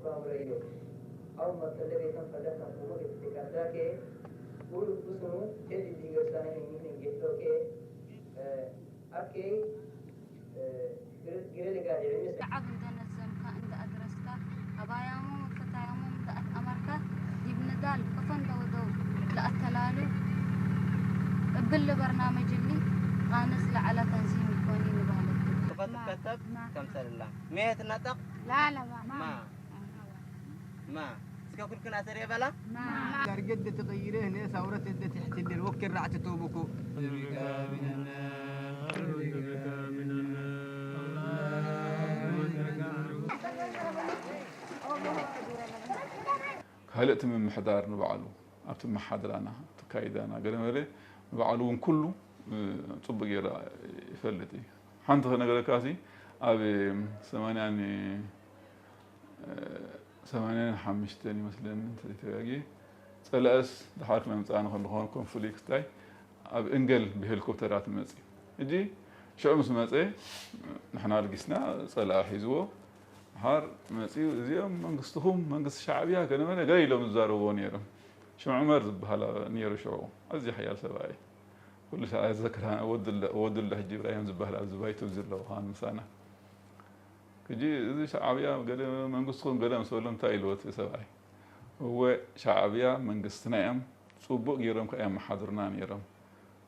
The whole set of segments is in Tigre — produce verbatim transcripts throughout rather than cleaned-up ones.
ባምረዮ አው መቅለ ቤተን ፈለከ ክሙ እብ ትቀዳኬ፣ ኡሉ ክስኑ ቴድ ዲገሳነ ህኒ ንጌቶኬ፣ እ፣ አኬ፣ እ፣ ግረ፣ ግረ ልጋዴ ዕምሰ። ለዐብ እንዴ ነዘምከ እንዴ አድረስከ፣ አባያሞም ወፈታያሞም እንዴ አትአመርከ፣ ዲብ ንዳል ከፈን ደወደው ለአተላሉ፣ እብሊ በርናመጅ እሊ ቃንዝ ለዐለ ተንዚም ኢኮኒ ንበህለት። ከፈ ትከተብ ከምሰልላ። ሜ ትነጠቅ? ላላ፣ ማ። ማ። ማ። እስከ ኩልክን አሰር የበላ? ማ። ዳርገት እደ ትቀይረ ህኔ ሳውረት እደ ትሕትልል ወክል ራዕት ቶብኩ። ካልእቲ ምምሕዳር ንባዕሉ፣ ኣብቲ መሓደራና፣ ኣብቲ ካይዳና፣ ገለ መለ ንባዕሉ እውን ኩሉ፣ እ፣ ጽቡቅ ገይረ ይፈልጥ እዩ። ሓንቲ ክነገረካሲ፣ ኣብ ሰማንያን፣ እ፣ ሰማንያን ሓምሽተን ይመስለኒ፣ እንተ ዘይተጋግየ፣ ጸላእስ ደሓር ክመምጽኣና ከለኹ ኮንፍሊክት ታይ ኣብ እንገል ብሄሊኮፕተራት መጽእ። ሕጂ ሽዑ ምስ መጸ፣ ንሕና ኣልጊስና፣ ጸላኢ ሒዝዎ፣ ደሓር መጽኡ፣ እዚኦም መንግስትኹም፣ መንግስቲ ሻዕብያ፣ ገለ መለ ገለ ኢሎም ዝዛረብዎ ነይሮም። ሽም ዑመር ዝበሃል ነይሩ ሽዑ፣ ኣዝዩ ሓያል ሰብኣይ። ኩሉ ሰዓት ዘክራ ወዱለ፣ ወዱለ ሕጂ ኢብራሂም ዝበሃል ኣብዚ ባይቶ እዚ ኣለዎ፣ ኻን ምሳና። ሕጂ እዚ ሻዕብያ ገለ መንግስትኩም ገለ ምስ በሎም እንታይ ኢልዎ እቲ ሰብኣይ? እወ ሻዕብያ መንግስትና እዮም፣ ጽቡቅ ገይሮም ከኣ የመሓድሩና ነይሮም።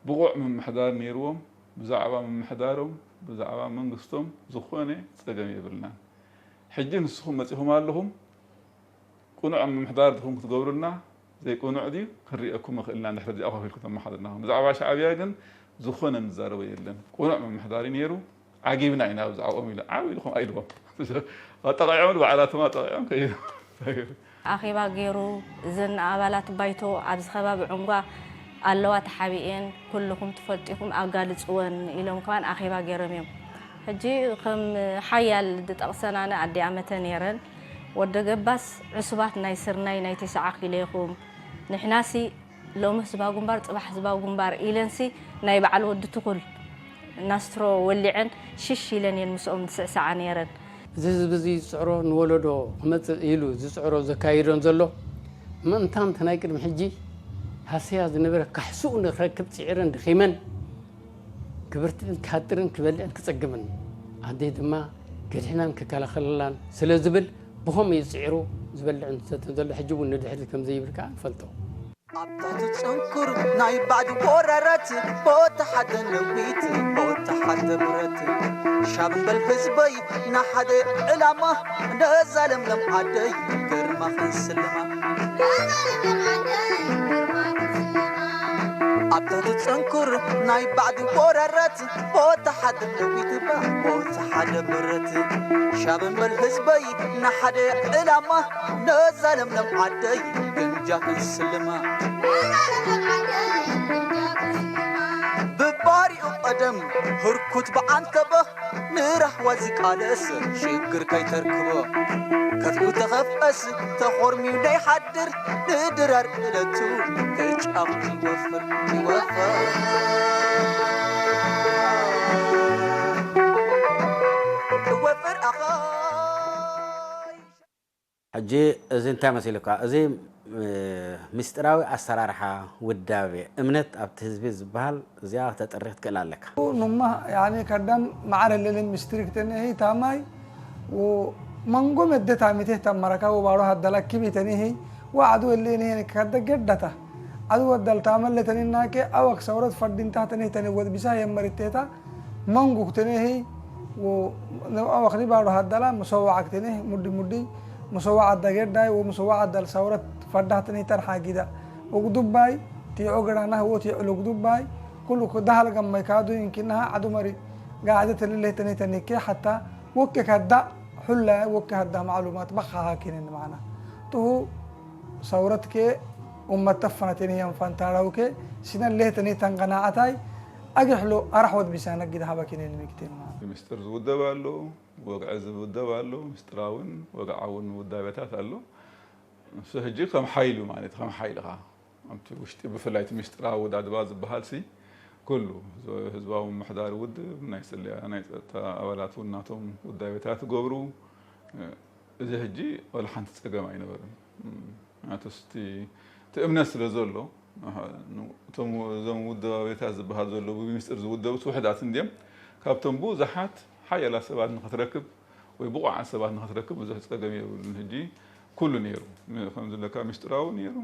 ብቑዕ ምምሕዳር ነይርዎም፣ ብዛዕባ ምምሕዳሮም፣ ብዛዕባ መንግስቶም ዝኾነ ጸገም የብልናን። ሕጂ ንስኹም መጺኹም ኣለኹም፣ ቅኑዕ ምምሕዳር ድኹም ክትገብሩልና፣ ዘይቅኑዕ ድዩ ክንርእየኩም እኽእልና፣ እንድሕር እዚኣ ኮፍ ኢልኩም ተመሓድርናኹም። ብዛዕባ ሻዕብያ ግን ዝኾነ ንዛረቦ የለን። ቅኑዕ ምምሕዳር እዩ ነይሩ፣ ዓጊብና ኢና ብዛዕባኦም ኢለ፣ ዓው ኢልኩም ኣይልዎም። ኣጠቓዒዖም፣ በዓላቶም ኣጠቓዒዖም ከይዶም። ኣኼባ ገይሩ፣ እዘን ኣባላት ባይቶ ኣብዚ ከባቢ ዑንጓ ኣለዋ ተሓቢኤን፣ ኩልኹም ትፈልጡ ኢኹም ኣጋልጽወን ኢሎም ከማን ኣኼባ ገይሮም እዮም። ሕጂ ከም ሓያል ዝጠቕሰን ኣነ ኣዲ ኣመተ ነይረን፣ ወደ ገባስ ዕሱባት ናይ ስርናይ ናይ ተስዓ ኪሎ ኢኹም፣ ንሕናሲ ሎሚ ህዝባዊ ግንባር፣ ጽባሕ ህዝባዊ ግንባር ኢለንሲ፣ ናይ በዓል ወዲ ትኹል ናስትሮ ወሊዐን ሽሽ ኢለን እየን ምስኦም ዝስዕስዓ ነይረን። እዚ ህዝቢ እዚ ዝጽዕሮ ንወለዶ ክመጽእ ኢሉ ዝጽዕሮ ዘካይዶን ዘሎ፣ ምእንታን እቲ ናይ ቅድሚ ሕጂ ሃሰያ ዝነበረ ካሕስኡ ንክረክብ ጽዒረን ደኺመን፣ ክብርትዕን ክሃጥርን ክበልዕን ክጸግምን፣ ኣደይ ድማ ገድሕናን ክከላኸለላን ስለ ዝብል፣ ብኸመይ እዩ ጽዒሩ ዝበልዕን ዝሰትን ዘሎ፣ ሕጂ እውን ንድሕሪት ከም ዘይብል ከኣ ንፈልጦ። ኣብ ትሕቲ ጽንኩር ናይ ባዕዲ ወራራት፣ ቦታ ሓደ ነዊት፣ ቦታ ሓደ ብረት። ሻብ እምበል ህዝበይ፣ ንሓደ ዕላማ፣ ነዛ ለምለም ዓደይ፣ ግርማ ክንስልማ። ኣብ ትሕቲ ጽንኩር ናይ ባዕዲ ወራራት፣ ቦታ ሓደ ነዊት፣ ቦታ ሓደ ብረት። ሻብ እምበል ህዝበይ፣ ንሓደ ዕላማ፣ ነዛ ለምለም ዓደይ ግምጃ ክንስልማ። ብባሪኡ ቀደም ህርኩት ብዓንተበ፣ ንራህዋ ዝቃለስ ሽግር ከይተርክቦ። ከትቡ ተኸፍአስ ተኾርሚዩ ነይሓድር፣ ንድራር እለቱ ተጫም ይወፍር፣ ይወፍር። ይወፍር ኣኻ። ሕጂ እዚ እንታይ መሲሉካ? እዚ፣ እ፣ ምስጢራዊ ኣሰራርሓ ውዳቤ እምነት ኣብቲ ህዝቢ ዝበሃል እዚኣ ከተጥሪ ክትክእል ኣለካ። ኑማ፣ ያኒ፣ ከዳም መዓር እልል ምስጢር ክተንሂ ታማይ ወመንጎ መደ ታሚቴ ተመረካ ወባሮ ሀደላ ክም ተንሂ ወዐዱ እልኒ ከደ ገዳታ ዐዱ ወዳል ታመለ ተንናኬ አወክ ሰውረት ፈርዲንታ ተንሂ ተንወት ቢሳ የመሪቴታ መንጉክ ትኔህይ ወአወክኒ ባዶ ሀደላ፣ ሙሰዋዐክ ትኔህ፣ ሙዲ ሙዲ፣ ሙሰዋዐ አዳጌዳይ ወሙሰዋዐ አዳል ሰውረት ፈዳህ ትኔህ ተርሓ ጊዳ። ወግዱባይ ቲዖ ገራናህ ወቲዖ ለግዱባይ፣ ኩሉ ዳህል ገመይ ካዱ ይንኪናሃ ዐዱ መሪ ጋዕደት ልሌህ ትኔህ ተኒኬ ሐታ ወኬ ከዳ ሑላ ወኬ ሀዳ ማዕሉማት በኻሃ ኪንን ማዕና። ቱሁ ሰውረትኬ ኡመት ተፈነቴን ህየን ፈንታራውኬ ሲነን ሌህተኔ ተንቀናዐታይ አግሕሎ አራሕወት ቢሳነ ግደ ሀበኪኔ ንምክቴን ማለት። ምስጢር ዝውደብ ኣሎ፣ ወግዐ ዝውደብ ኣሎ፣ ምስጢራውን ወግዓውን ውዳቤታት ኣሎ። እሱ ህጂ ከም ሓይሉ ማለት ከም ሓይልኻ ኣብቲ ውሽጢ ብፍላይ እቲ ምስጢራዊ ውዳድባ ዝበሃል ሲ ኩሉ ህዝባዊ ምምሕዳር ውድብ ናይ ስለያ ናይ ጸጥታ ኣባላት እውን ናቶም ውዳቤታት ይገብሩ። እዚ ሕጂ ወላ ሓንቲ ጸገም ኣይነበርን። ምክንያቱስ እቲ፣ እቲ እምነት ስለ ዘሎ፣ እቶም፣ እዞም ውደባቤታት ዝበሃል ዘለዉ ብሚስጥር ዝውደቡት ውሕዳት እንድዮም፣ ካብቶም ብዙሓት ሓያላት ሰባት ንኽትረክብ ወይ ብቑዓት ሰባት ንኽትረክብ ብዙሕ ጸገም የብሉን። ሕጂ ኩሉ ነይሩ፣ ከም ዝብለካ ሚስጥራዊ ነይሩ፣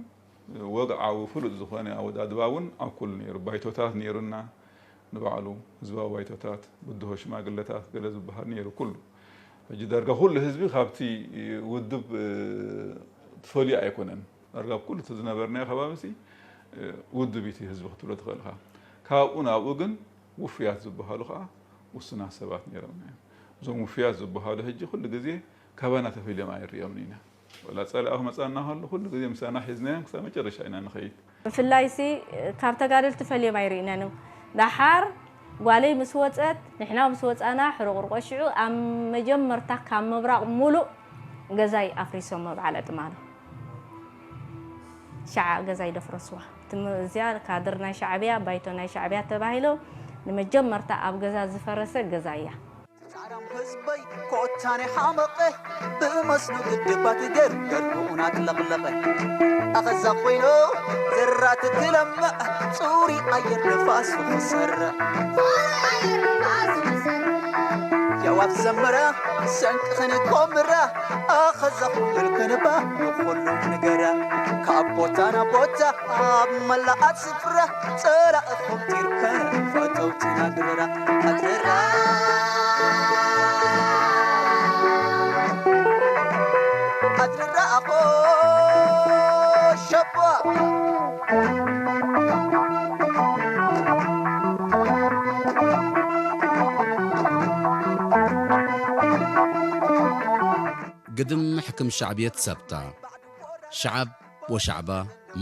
ወግዓዊ ፍሉጥ ዝኾነ ኣወዳድባ እውን ኣብ ኩሉ ነይሩ። ባይቶታት ነይሩና፣ ንባዕሉ ህዝባዊ ባይቶታት፣ ብድሆ ሽማግለታት ገለ ዝበሃል ነይሩ ኩሉ። ሕጂ ዳርጋ ኩሉ ህዝቢ ካብቲ ውድብ፣ እ፣ ትፈልዩ ኣይኮነን። ዳርጋ ኣብ ኩሉ እቲ ዝነበርናዮ ከባቢሲ፣ እ፣ ውድብ እዩ እቲ ህዝቢ ክትብሎ ትኽእል ኢኻ። ካብኡ ናብኡ ግን ውፉያት ዝበሃሉ ከኣ ውሱናት ሰባት ነይሮምና እዮም። እዞም ውፉያት ዝበሃሉ ሕጂ ኩሉ ግዜ ካባና ተፈልዮም ኣይንርእዮምን ኢና። ወላ ጸላኢ ክመጽኣና ከሎ፣ ኩሉ ግዜ ምሳና ሒዝናዮም ክሳብ መጨረሻ ኢና ንኸይድ። ብፍላይሲ ካብ ተጋደልቲ ፈልዮም ኣይርእናን። ደሓር ጓለይ ምስ ወጸት፣ ንሕና ምስ ወጻና፣ ሕርቁርቆ ሽዑ ኣብ መጀመርታ ካብ ምብራቕ ሙሉእ ገዛይ ኣፍሪሶሞ በዓል ዕጥማኖ። ሸዓ ገዛይ ደፍረስዋ። ትም-፣ እዚኣ ካድር ናይ ሻዕብያ፣ ባይቶ ናይ ሻዕብያ ተባሂሎ ንመጀመርታ ኣብ ገዛ ዝፈረሰ ገዛይ እያ። ጻዕራም ህዝበይ ኮታኔ ሓመቐ፣ ብመስሉ ግድባት ገርገር ብኡናት ለቕለቐ። ኣኸዛ ኮይኑ ዘራት ክለምዕ፣ ጹሪ ኣየር ንፋሱ ክሰርዕ። የዋፍ ዘምራ ሰንቅኽን ኮምራ፣ ኣኸዛ ኩልክንባ ንኹሉ ንገራ። ካብ ቦታ ናብ ቦታ ኣብ መላኣት ስፍራ ጸላእኹም ቲርከ ፈተውትና ድረራ። ኣድረራ፣ ኣድረራ ኣኾ ሸባ። ግድም ሕክም ሸዕብየት ሰብታ። ሸዐብ ወሸዕባ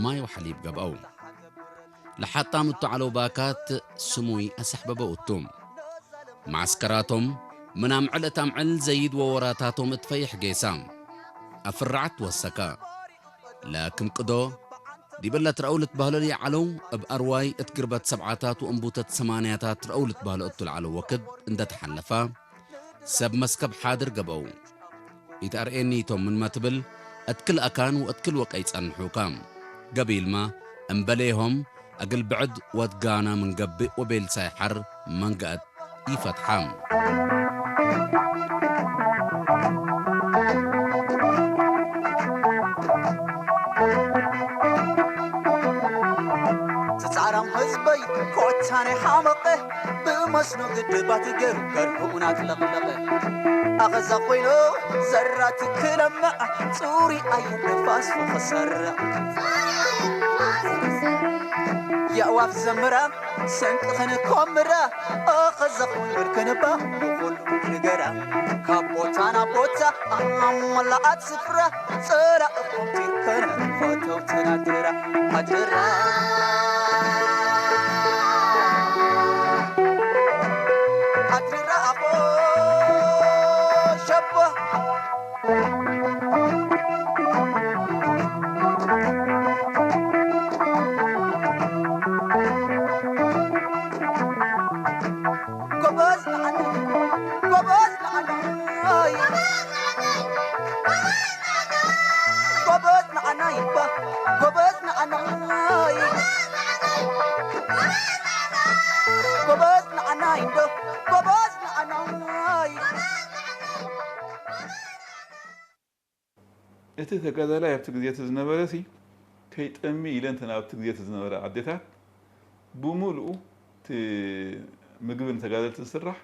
ማይ ወሐሊብ ገብአው። ለሓጣም እቱ ዐለው ባካት ስሙይ አሰሕበበው እቱ። መዐስከራቶም ምን አምዕል እት አምዕል ዘይድ ወወራታቶም እት ፈይሕ ጌሳ። አፍራዐት ወሰከ። ለክም ቅዶ፣ ዲብ እለ ትረአው ልትበህሎ ለይዐለው፣ እብ አርዋይ እት ግርበት ሰብዓታት ወእንቡተት ሰማንያታት ትረአው ልትበህሎ እቱ ለዐለው ወክድ እንደ ተሐለፈ፣ ሰብ መስከብ ሓድር ገብአው። ኢተአርኤኒቶም ምንመ ትብል፣ እት ክል አካን ወእት ክል ወቀይ ጸንሑከ። ገቢልመ እምበሌሆም፣ እግል ብዕድ ወትጋና ምን ገብእ ወቤልሳይ ሐር መንገአት ኢፈትሐ። ትጻራም ህዝበይ ኮታኔ ሐመቀ፣ ብመስኖ ግድባት ገርገር ብኡናት ለቅለቀ። አኸዛ ኮይኑ ዘራት ክለመዕ፣ ጹሪ አየር ንፋስ ወኸሰርዕ። የእዋፍ ዘምራ ሰንቅኽን ኮምራ፣ አኸዘኹም ብርክንባ ብኹሉ ንገራ። ካብ ቦታ ናብ ቦታ ኣብ መላኣት ስፍራ፣ ጸላእኹም ቲርከነ ፈተውትና ድራ። ኣድራ፣ ኣድራ ኣኾ ሸባ። ጎበዝ ንዓና፣ ጎበዝ ንዓና፣ ኣይ። ጎበዝ ንዓና ይባ፣ ጎበዝ ንዓና፣ ኣይ። ጎበዝ ንዓና ይንዶ፣ ጎበዝ ንዓና፣ ኣይ። እቲ ተጋዳላይ ኣብቲ ግዜ እቲ ዝነበረ ሲ፣ ከይጠሚ ኢለን ተን ኣብቲ ግዜ እቲ ዝነበረ ኣዴታት ብምሉኡ እቲ ምግቢ ንተጋደልቲ ዝስራሕ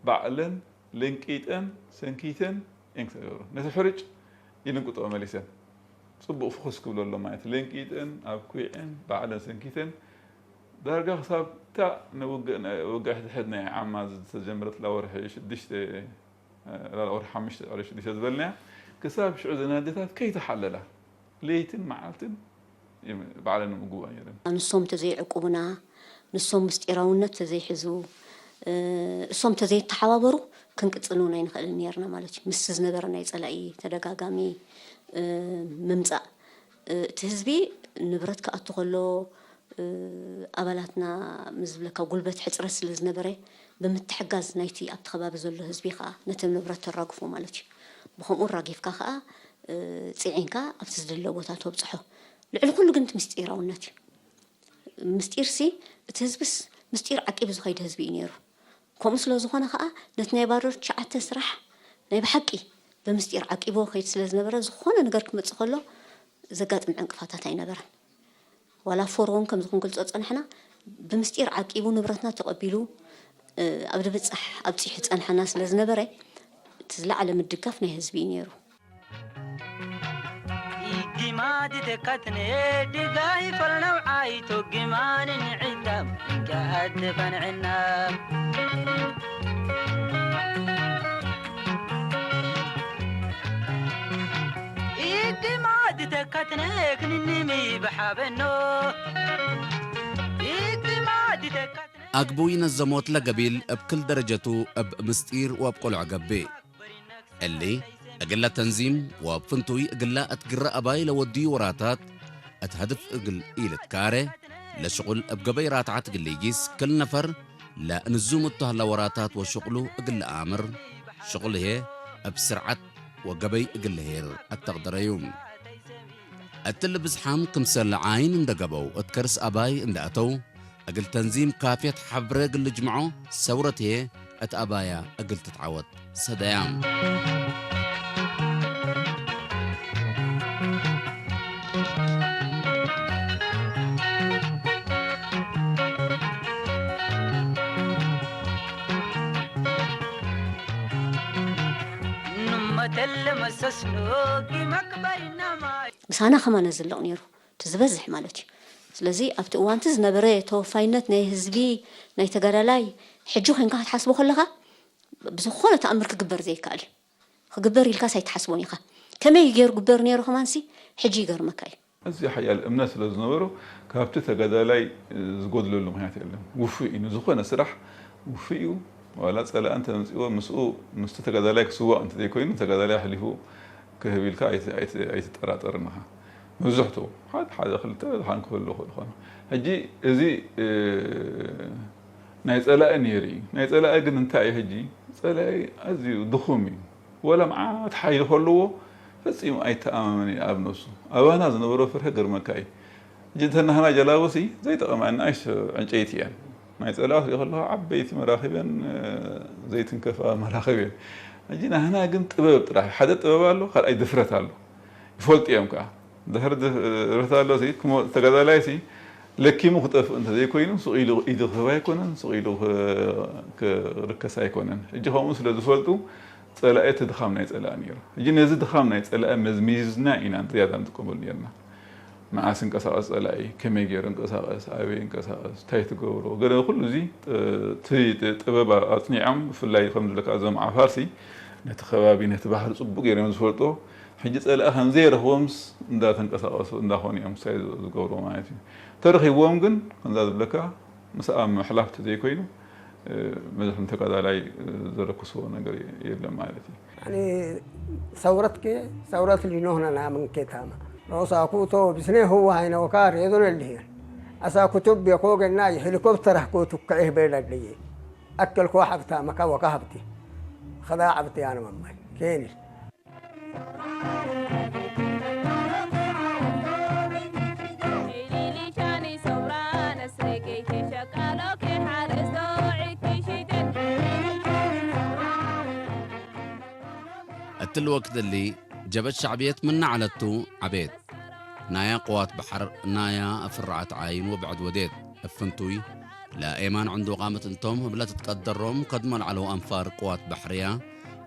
ባዕለን ለንቂጠን ሰንኪተን እየን ክገብሮ። ነቲ ሕርጭ ይልንቅጥኦ መሊሰን። ጽቡቕ ፍኹስ ክብለሎም ማለት ለንቂጠን ኣብኲዐን ባዕለን ሰንኪተን ዳርጋ ክሳብ እታ ንውግእ፣ ውግእ ሕድሕድ ናይ ዓማ ዝተጀመረትላ ወርሒ ሽዱሽተ፣ ላላ ወርሒ ሓሙሽተ፣ ወርሒ ሽዱሽተ ዝበልናያ፣ ክሳብ ሽዑ እዘን ኣዴታት ከይተሓለላ፣ ለይትን መዓልትን ባዕለን ይምግብኦ ነይረን። ንሶም ተዘይዕቁቡና፣ ንሶም ምስጢራውነት ተዘይሕዙ፣ እ፣ እሶም ተዘይተሓባበሩ ክንቅጽል እውን ኣይንኽእልን ነይርና ማለት እዩ። ምስ ዝነበረ ናይ ጸላኢ ተደጋጋሚ፣ እ፣ ምምጻእ፣ እ፣ እቲ ህዝቢ ንብረት ክኣቱ ከሎ፣ እ፣ ኣባላትና ምስ ዝብለካ ጉልበት ሕጽረት ስለ ዝነበረ፣ ብምትሕጋዝ ናይቲ ኣብቲ ከባቢ ዘሎ ህዝቢ ከኣ ነቲ ንብረት ተራግፎ ማለት እዩ። ብኸምኡ ራጊፍካ ከኣ፣ እ፣ ጽዒንካ ኣብቲ ዝድለ ቦታ ተብጽሖ። ልዕሊ ኩሉ ግን እቲ ምስጢራውነት እዩ። ምስጢርሲ፣ እቲ ህዝብስ ምስጢር ዓቂቡ ዝኸይድ ህዝቢ እዩ ነይሩ። ከምኡ ስለ ዝኾነ ከኣ፣ ነቲ ናይ ባሮ ትሽዓተ ስራሕ ናይ ብሓቂ ብምስጢር ዓቂብዎ ከይድ ስለ ዝነበረ፣ ዝኾነ ነገር ክመጽእ ከሎ ዘጋጥም ዕንቅፋታት ኣይነበረን። ዋላ ፎሮ እውን ከምዚ ክንገልጾ ጸንሕና፣ ብምስጢር ዓቂቡ ንብረትና ተቐቢሉ፣ እ፣ ኣብ ድብጻሕ ኣብጺሑ ጸንሐና ስለ ዝነበረ፣ እቲ ዝለዓለ ምድጋፍ ናይ ህዝቢ እዩ ነይሩ። ኢጊማድ ተካትነ ድጋይ ፈልነው ዓይቶ ጊማን ንዕዳም እንጃት ፈንዕና። ኢጊማድ ተካትነ ክንንሚ በሓበኖ። ኢጊማድ ተካትነ አግቡይ ነዘሞት ለገቢል እብ ክል ደረጀቱ እብ ምስጢር ወእብ ቅሉዕ ገብእ። እሊ እግለ ተንዚም ወእብ ፍንቱይ እግለ እት ግረ አባይ ለወድዩ ወራታት እት ሀድፍ እግል ኢልትካረ፣ ለሽቁል እብ ገበይ ራትዓት እግል ኢጊስ፣ ክል ነፈር ለእንዙም እቱ ሀላ ወራታት ወሽቅሉ እግል ለአምር፣ ሽቅሉ ህዬ እብ ስርዐት ወገበይ እግል ልሄር አተቅደረዩ። እትሊ ብዝሓም ክምሰል ዓይን እንደ ገብአው እት ከርስ አባይ እንደ አተው፣ እግል ተንዚም ካፍየት ሐብረ እግል ልጅምዖ፣ ሰውረት ህዬ እት አባያ እግል ትትዓወት ሰደያ። ምሳና ከማነ ዝልቅ ነይሩ። እቲ ዝበዝሕ ማለት እዩ። ስለዚ ኣብቲ እዋንቲ ዝነበረ ተወፋይነት ናይ ህዝቢ፣ ናይ ተጋዳላይ፣ ሕጂ ኮይንካ ክትሓስቦ ከለኻ ብዝኾነ ተኣምር ክግበር ዘይከኣል እዩ። ክግበር ኢልካስ ኣይትሓስቦን ኢኻ። ከመይ ገይሩ ግበር ነይሩ ከማንሲ ሕጂ ይገርመካ እዩ። ኣዝዩ ሓያል እምነት ስለ ዝነበሮ፣ ካብቲ ተጋዳላይ ዝጎድለሉ ምኽንያት የለን። ውፉይ እዩ። ንዝኾነ ስራሕ ውፉይ እዩ። ዋላ ጸላኢ እንተ መጺእዎ፣ ምስኡ፣ ምስቲ ተጋዳላይ ክስዋእ እንተ ዘይኮይኑ፣ ተጋዳላይ ኣሕሊፉ ክህብ ኢልካ ኣይት-፣ ኣይት-፣ ኣይትጠራጠርን ኢኻ። መብዝሕቱ፣ ሓደ፣ ሓደ፣ ክልተ፣ ደሓን ክህሉ ይኽእሉ ይኾኑ። ሕጂ፣ እዚ፣ እ፣ ናይ ጸላኢ ነይሩ እዩ። ናይ ጸላኢ ግን እንታይ እዩ ሕጂ? ጸላኢ ኣዝዩ ድኹም እዩ። ወላ መዓት ሓይሊ ከለዎ፣ ፈጺሙ ኣይተኣማመን እዩ ኣብ ነብሱ። ኣባና ዝነበሮ ፍርሒ ገርመካ እዩ። ሕጂ እንተ ናህና ጀላቡሲ ዘይጠቐማ ንኣሽቱ ዕንጨይቲ እየን። ናይ ጸላኢ ትሪኦ ከለኻ ዓበይቲ መራኽብ እየን፣ ዘይትንከፋ መራኽብ እየን። ሕጂ ናህና ግን ጥበብ ጥራሕ፣ ሓደ ጥበብ ኣሎ፣ ካልኣይ ድፍረት ኣሎ። ይፈልጡ እዮም ከኣ። ድሕሪ ድፍረት ኣሎሲ፣ ክሞ ተጋዳላይሲ ለኪሙ ክጠፍእ እንተ ዘይኮይኑ፣ ሱቕ ኢሉ ኢዱ ክህብ ኣይኮነን፣ ሱቕ ኢሉ ክ-፣ ክርከስ ኣይኮነን። ሕጂ ከምኡ ስለ ዝፈልጡ፣ ጸላኢ እቲ ድኻም ናይ ጸላኢ ነይሩ። ሕጂ ነዚ ድኻም ናይ ጸላኢ መዝሚዝና ኢና ዝያዳ ንጥቀመሉ ነይርና። መዓስ እንቀሳቐስ ጸላኢ፣ ከመይ ገይሩ እንቀሳቐስ፣ ኣበይ እንቀሳቐስ፣ እንታይ ትገብሮ፣ ገለ ኩሉ እዚ፣ እ፣ እቲ ጥ-፣ ጥበብ ኣጽኒዖም፣ ብፍላይ ከም ዝብለካ እዞም ዓፋርሲ ነቲ ከባቢ፣ ነቲ ባህሪ ጽቡቅ ገይሮም ዝፈልጦ፣ ሕጂ ጸላኢ ከም ዘይረኽቦምስ እንዳተንቀሳቐሱ እንዳኾኑ እዮም ምሳይ ዝ-፣ ዝገብርዎ ማለት እዩ። ተረኺብዎም ግን ከምዛ ዝብለካ ምስኣ ምሕላፍ ተዘይኮይኑ፣ እ፣ መዝሕም ተጋዳላይ፣ እ፣ ዘረክስዎ ነገር የለን ማለት እዩ። ያኒ ሰውረትኬ፣ ሰውረት ሊኖህነ ናምንኬ ታመ። ሮሳኩቶ ብስኔ ህዋ ሀይነ ወካር የዞነ ልህየን። አሳኩቱብ ቤኮ ገና የሄሊኮፕተር አህኮ ቱከዔህ ቤለ ልዬ። አክልኮ ሐብታመከ ወከ ሀብቲ። ከዳ ዐብቲ ያነ መማይ። ኬኒ። እትሊ ወቅት እሊ፣ ጀበት ሸዕብየት ምነ ዐለቱ ዐቤት። ናያ ቅዋት በሐር ናያ ፍራዐት ዓይን ወብዕድ ወዴት። እብ ፍንቱይ፣ ለኤማን ዕንዱቃመት እንቶም እብ ለትትቀደሮም ከድሞ ለዐለው አንፋር ቅዋት በሕርያ፣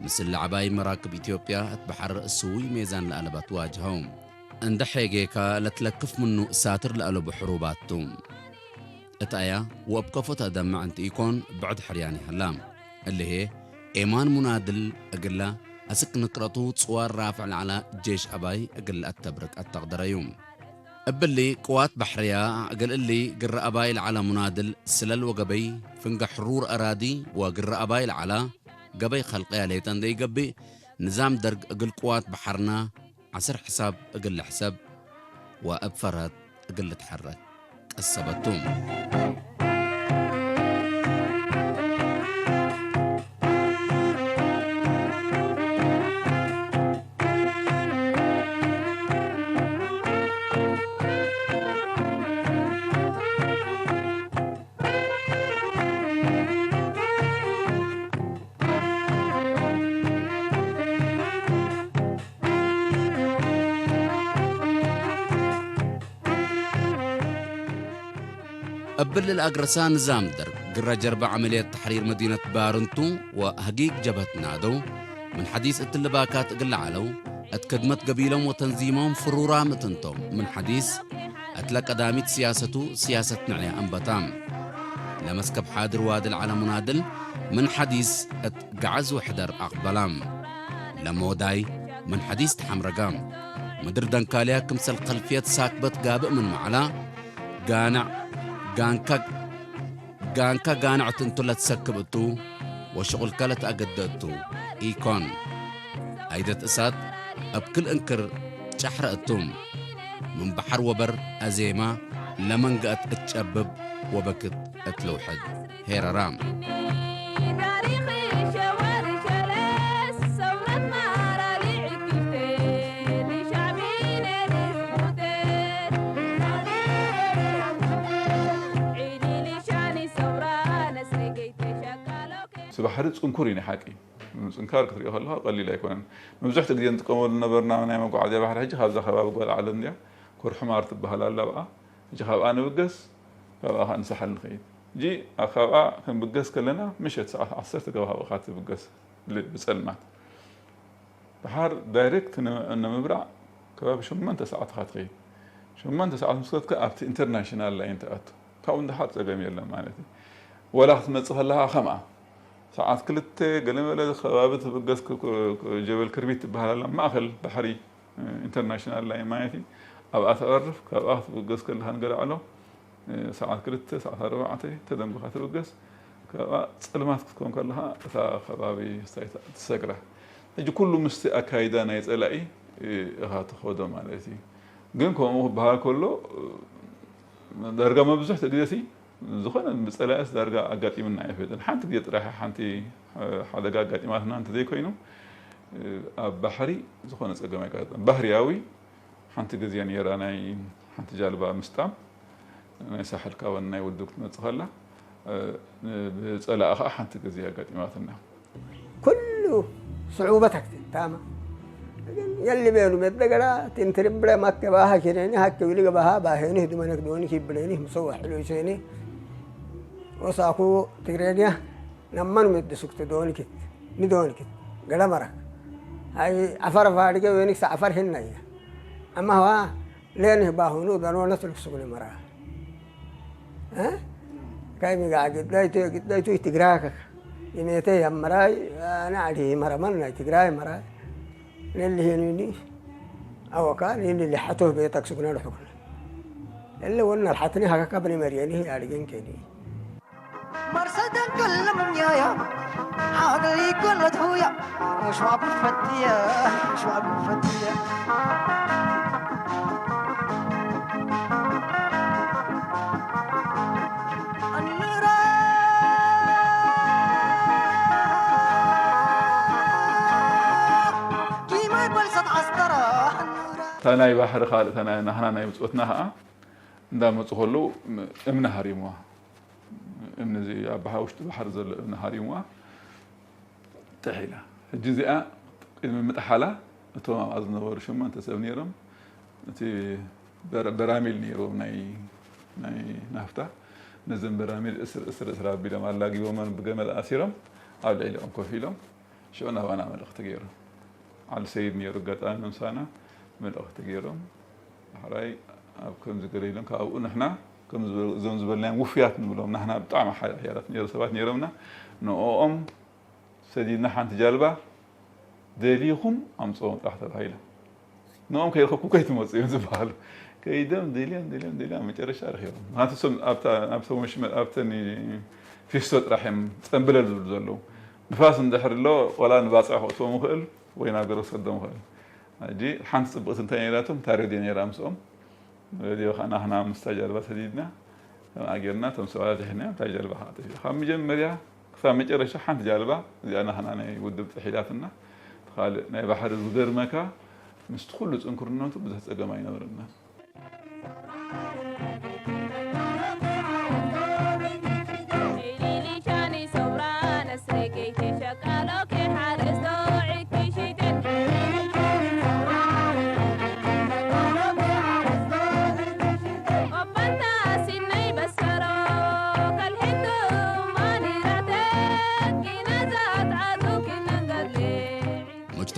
ምስል ለዐባይ መራክብ ኢትዮጵያ እት በሐር ስውይ ሜዛን ለአለበት ዋጅሀው። እንደ ሔጌካ ለትለክፍ ምኑ ሳትር ለአለቡ ሕሩባት ቱ። እት አያ ወእብ ከፎ ተአደምዕ እንቲ ኢኮን፣ ብዕድ ሕርያን ይሀላ። እሊ ህዬ፣ ኤማን ሙናድል እግላ አስክ ንቅረቱ ጽዋር ራፍዕ ለዐላ ጄሽ አባይ እግል ለአተብርቅ አተቅደረዩ። እብሊ ቅዋት በሕርያ፣ እግል እሊ ግረ አባይ ለዐላ ሙናድል ስለል ወገበይ፣ ፍንገ ሕሩር አራዲ ወግረ አባይ ለዐላ ገበይ ከልቅያ ሌጠ እንዴ ኢገብእ፣ ንዛም ደርግ እግል ቅዋት በሐርና ዐስር ሕሳብ እግል ልሕሰብ ወእብ ፈርሀት እግል ልትሐረክ ቀሰበቱ። እብሊ ለአግረሳ ንዛም ደርግ፣ ግረ ጀርበ ዐመልየት ተሕሪር መዲነት ባርንቱ ወሀጊግ ጀብሀት ናደው፣ ምን ሐዲስ እትሊ ባካት እግል ለዐለው፣ እት ክድመት ገቢሎም ወተንዚሞም ፍሩራም እት እንቶም፣ ምን ሐዲስ እትለ ቀዳሚት ስያሰቱ፣ ስያሰት ንዕየ አንበታም። ለመስከብ ሓድር ዋዲ ለዐለ ሙናድል፣ ምን ሐዲስ እት ገዐዝ ወሕደር አቅበላም። ለሞዳይ ምን ሐዲስ ተሐምረጋም። ምድር ደንካልያ ክምሰል ከልፍየት ሳክበት ጋብእ ምን መዐላ፣ ጋንዕ፣ ጋንካ፣ ጋንካ ጋንዕት እንቱ ለትሰክብ እቱ፣ ወሽቁልከ ለትአገደ እቱ ኢኮን። አይደት እሳት እብ ክል እንክር ጨሕረ እቱ፣ ምን በሐር ወበር አዜማ ለመንገአት እት ጨብብ ወበክት እት ልውሕድ ሄረራ። እቲ ባሕሪ ጽንኩር እዩ፣ ናይ ሓቂ። ምጽንካር ክትሪኦ ከለኻ ቀሊል ኣይኮነን። መብዛሕትኡ ግዜ ንጥቀመሉ ዝነበርና ናይ መጓዓዝያ ባሕሪ፣ ሕጂ ካብዛ ከባቢ ጓል ዓለም እንድያ፣ ኮር ሕማር ትበሃል ኣላ ኣብኣ። ሕጂ ካብኣ ንብገስ፣ ካብኣ ኸኣ ንሳሕል ንኸይድ። ሕጂ ካብኣ ክንብገስ ከለና፣ ምሸት ሰዓት ዓሰርተ ከባቢ እኻ ትብገስ፣ ል-፣ ብጸልማት። ደሓር ዳይሬክት ን-፣ ንምብራዕ ከባቢ ሸሞንተ ሰዓት ኢኻ ትኸይድ። ሸሞንተ ሰዓት ምስ ከድካ ኣብቲ ኢንተርናሽናል ላይን ትኣቱ። ካብኡ ንደሓር ጸገም የለን ማለት እዩ። ወላ ክትመጽእ ከለኻ ከምኣ። ሰዓት ክልተ ገለመለ ከባቢ ትብገስ ክ-፣ ክ-፣ ክ-፣ ጀበል ክርቢት ትበሃል ኣላ፣ ማእከል ባሕሪ፣ እ፣ ኢንተርናሽናል ላይን ማለት እዩ። ኣብኣ ተዕርፍ፣ ካብኣ ክትብገስ ከለኻ ንገለ ዕሎ፣ ሰዓት ክልተ፣ ሰዓት ኣርባዕተ ተደንጉኻ ትብገስ። ከኣ ጸልማት ክትኮን ከለኻ እታ ከባቢ ስታይ ትሰግራ። ሕጂ ኩሉ ምስቲ ኣካይዳ ናይ ጸላኢ እኻ ትኸዶ ማለት እዩ። ግን ከምኡ ክበሃል ከሎ፣ ዳርጋ መብዝሕቲ ግዜሲ ዝኾነ ብጸላኢስ ዳርጋ ኣጋጢምና ኣይፈልጥን። ሓንቲ ግዜ ጥራሕ ሓንቲ ሓደጋ ኣጋጢማትና እንተዘይኮይኑ፣ ኣብ ባሕሪ ዝኾነ ጸገም ኣይጋጥም። ባህርያዊ ሓንቲ ግዜ ነይራ፣ ናይ ሓንቲ ጃልባ ምስጣም፣ ናይ ሳሕል ካበን ናይ ውድብ ክትመጽእ ከላ፣ እ፣ ብጸላኢ ኸኣ ሓንቲ ግዜ ኣጋጢማትና። ኩሉ ስዑበት አክትታመ። የሊ ቤሉ ሜት ደገላ ትንትርብረ ማከባሃ ሽኔኒ ሀክ ብሊ ገባሃ ባሄኒ ህድመነክ ዶኒ ኪብሌኒ ምሰዋ ሕሉይ ሴኒ ወሳኩ ትግሬንያ ነመኑ ሜት ድሱክት ዶኒክት ንዶኒክት ገለ መረክ። አይ አፈር ፋድገ ወኒክ ሰዐፈር ህነየ አማህዋ ሌንህ ባሁኑ ደኖነት ልክሱግነ መራ። እ? ከይሚ ጋር ግዳይቱ፣ ግዳይቱ ኢትግራከክ። ኢሜቴ የምራይ፣ አነ አዲ መረመን ናይ ትግራይ መራይ። ለልሄኑኒ አወካ፣ ለሊ ለሐቶ ቤተክ ሱግነ ልሑክነ። እለ ወነ ልሐትኒ ሀከካ ብኒ መርየኒ ያድገን ኬኒ። መርሰ ደንቅል ለምኛያ፣ ሐቅሊ ኩነት ሁያ፣ ወሸዋብ ፈትያ፣ ወሸዋብ ፈትያ። አኑራ ኪማይ በልሰት ዐስከራ፣ አኑራ። እታ ናይ ባሕሪ ካልእ፣ እታ ናይ ናህና ናይ ብጾትና ኸኣ፣ እንዳመጹ ከለዉ እምነ ሃሪምዋ። እምኒ እዚ ኣብ ባሕሪ፣ ውሽጢ ባሕሪ ዘሎ እምኒ ሃሪምዋ ጥሕ ኢላ። ሕጂ እዚኣ ቅድሚ ምጥሓላ እቶም ኣብኣ ዝነበሩ ሸሞንተ ሰብ ነይሮም፣ እቲ በራ-፣ በራሚል ነይርዎም ናይ፣ ናይ ናፍታ። ነዘን በራሚል እስር፣ እስር፣ እስር ኣቢሎም ኣላጊቦመን ብገመድ ኣሲሮም ኣብ ልዕሊኦም ኮፍ ኢሎም ሽዑ ናባና መልእኽቲ ገይሮም። ዓሊ ሰይድ ነይሩ ኣጋጣሚ ምሳና፣ መልእኽቲ ገይሮም። ዳሕራይ ኣብ ከምዚ ገለ ኢሎም፣ ካብኡ ንሕና ከም ዝበ-፣ እዞም ዝበልናዮም ውፉያት ንብሎም፣ ናህና ብጣዕሚ ሓ-፣ ሓያላት ነይሩ ሰባት ነይሮምና። ንኦኦም ሰዲድና ሓንቲ ጃልባ ደሊኹም ኣምጽኦም ጥራሕ ተባሂሎም። ንኦም ከይረኸብኩም ከይትመጹ እዮም ዝበሃሉ። ከይዶም ደልዮም፣ ደልዮም፣ ደልዮም፣ ኣብ መጨረሻ ረኺቦም። ምኽንያቱ እሶም ኣብታ፣ ኣብቶም ወሽመጥ፣ ኣብተን ፊስቶ ጥራሕ እዮም ጸምብለል ዝብሉ ዘለዉ። ንፋስ እንድሕር ኣሎ፣ ወላ ንባጽዕ ከእትዎም ይኽእል ወይ ናብ ገረብ ክሰዶም ይኽእል። ሕጂ ሓንቲ ጽብቕቲ እንታይ ነይራቶም? እታ ሬድዮ ነይራ ምስኦም። ሬድዮ ከኣ ናህና ምስታ ጃልባ ሰዲድና፣ ከምኣ ጌርና፣ እቶም ሰባት ኣድሒንናዮም፣ እታ ጃልባ ከኣ ጠፊኣ። ካብ መጀመርያ ክሳብ መጨረሻ ሓንቲ ጃልባ እዚኣ ናህና ናይ ውድብ ጥሒላትና። እቲ ካልእ ናይ ባሕሪ ዝገርመካ፣ ምስቲ ኩሉ ጽንኩርነቱ ብዙሕ ጸገም ኣይነበረናን።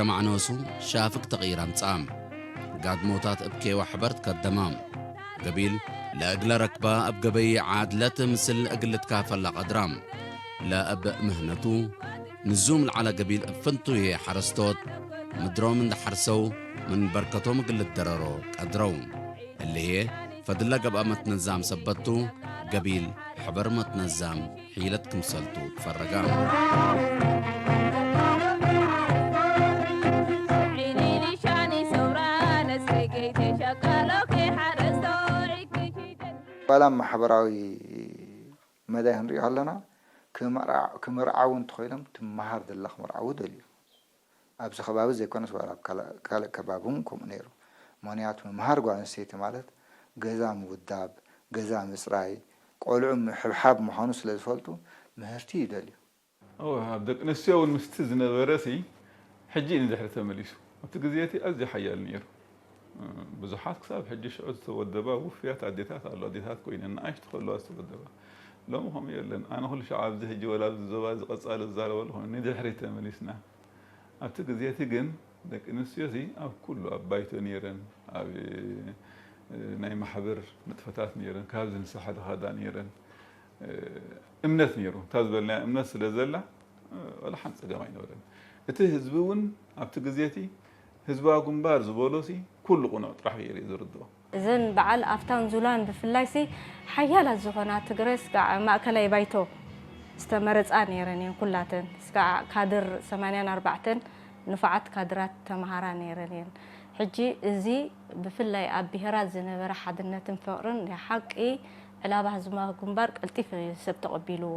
ጀማዕ ኖሱ ሻፍግ ተቅይር አምጽአ። ጋድሞታት እብ ኬወ ሕበር ትከደማ። ገቢል ለእግለ ረክባ እብ ገበይ ዓድለት ምስል እግል ልትካፈላ ቀድራ። ለእብ ምህነቱ ንዙም ለዐለ ገቢል እብ ፍንቱይ ሐረስቶት ምድሮም እንደ ሐርሰው ምን በርከቶም እግል ልትደረሮ ቀድረው። እሊ ህዬ ፈድለ ገብአ መትነዛም ሰበት ቱ፣ ገቢል ሕበር መትነዛም ሒለት ክምሰልቱ ትፈረገ። ባላም ማሕበራዊ መዳይ ክንርእዮ ከለና፣ ክምርዓ-፣ ክምርዓዉ እንተኾይኖም፣ ትመሃር ዘላ ክምርዓዉ ደልዩ። ኣብዚ ከባቢ ዘይኮነስ ዋላ ኣብ ካልእ፣ ካልእ ከባቢ እውን ከምኡ ነይሩ። ምኽንያቱ ምምሃር ጓል ኣንስተይቲ ማለት ገዛ ምውዳብ፣ ገዛ ምጽራይ፣ ቆልዑ ምሕብሓብ ምዃኑ ስለ ዝፈልጡ ምህርቲ ይደልዩ። እወ፣ ኣብ ደቂ ኣንስትዮ እውን ምስቲ ዝነበረሲ ሕጂ ንድሕሪ ተመሊሱ። ኣብቲ ግዜ እቲ ኣዝዩ ሓያል ነይሩ። ብዙሓት ክሳብ ሕጂ ሽዑ ዝተወደባ ውፉያት ኣዴታት ኣለዋ። ኣዴታት ኮይነን ንኣሽቱ ከለዋ ዝተወደባ። ሎሚ ከምኡ የለን። ኣነ ኩሉ ሻዕ ኣብዚ ሕጂ ወላ ኣብዚ ዞባ እዚ ቀጻሊ ዝዛረበሉ ኮይኑ ንድሕሪት ተመሊስና። ኣብቲ ግዜ እቲ ግን ደቂ ኣንስትዮሲ ኣብ ኩሉ፣ ኣብ ባይቶ ነይረን፣ ኣብ ናይ ማሕበር ንጥፈታት ነይረን፣ ካብዚ ንሳሕ ዝኸዳ ነይረን። እምነት ነይሩ። እታ ዝበልናያ እምነት ስለ ዘላ፣ ወላ ሓንቲ ጸገም ኣይነበረን። እቲ ህዝቢ እውን ኣብቲ ግዜ እቲ ህዝባዊ ግንባር ዝበሎሲ ኩሉ ቅኑዕ ጥራሕ ገይሩ እዩ ዝርድኦ። እዘን በዓል ኣፍታን ዙላን ብፍላይሲ ሓያላት ዝኾና ትግረ ስጋዕ ማእከላይ ባይቶ ዝተመረጻ ነይረን እየን ኩላተን። ስጋዕ ካድር ሰማንያን ኣርባዕተን ንፉዓት ካድራት ተመሃራ ነይረን እየን። ሕጂ እዚ ብፍላይ ኣብ ብሄራት ዝነበረ ሓድነትን ፍቕርን ናይ ሓቂ ዕላባ ህዝባዊ ግንባር ቀልጢፍ ሰብ ተቐቢልዎ።